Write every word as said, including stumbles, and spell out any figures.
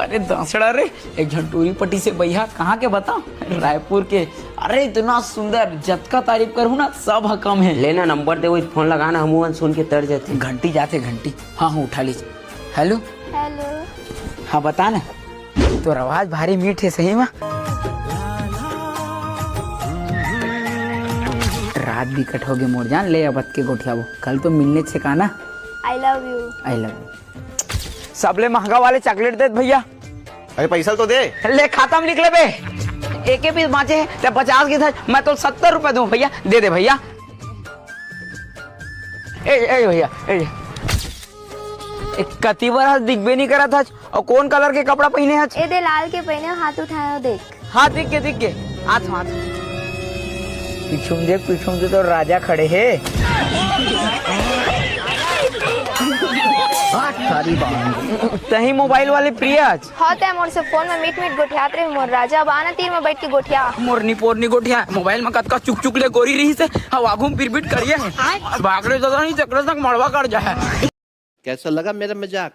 अरे दासड़ा रे, एक झन टूरी पट्टी से बइहा, कहाँ के बता? रायपुर के। अरे इतना सुंदर, जतका तारीफ करहूँ ना, सब ह कम है। लेना नंबर दे, वही फोन लगाना, हमू मन सुन के तर जाते। घंटी जाते, घंटी। हाँ हाँ, उठा लीजिए। हेलो। हेलो। हाँ बता ना, तोर आवाज भारी मीठ है सही में। रात बिकट होगे मोर जान, ले अब अतके गोठियाबो, कल तो मिलने छे का ना। I love you। I love you। सबले महंगा वाले चॉकलेट देत भैया। अरे पैसा तो दे। ले खाता में लिख लेबे। एके पीस बाँचे हे, ते पचास के था, मैं तो सत्तर रुपए दूँ भैया, दे दे भैया। ए, ए भैया, ए। ए, कति बर हस, दिखबे नहीं करत हस, अउ कौन कलर के कपड़ा पहिने हस? ए दे लाल के पहिने, हाथ उठाए हो देख। हाँ, दिख गे, दिख गे। हाथ, हाथ। पीछू में देख, पीछू में तो राजा खड़े हे। तही मोबाइल वाले प्रिया आज। हाँ, तै मोर से फोन में मीठ मीठ गोठियात रहे, मोर राजा, अब आना तीर में बैठ के गोठिया। मोरनी पोरनी गोठिया, मोबाइल में कतका चुक चुक ले गोरी रही से, हाँ, आगू में बिरबिट करिया है। बागड़े दादा नहीं, चक्र तक मड़वा कर जाए। कैसा लगा मेरा मजाक?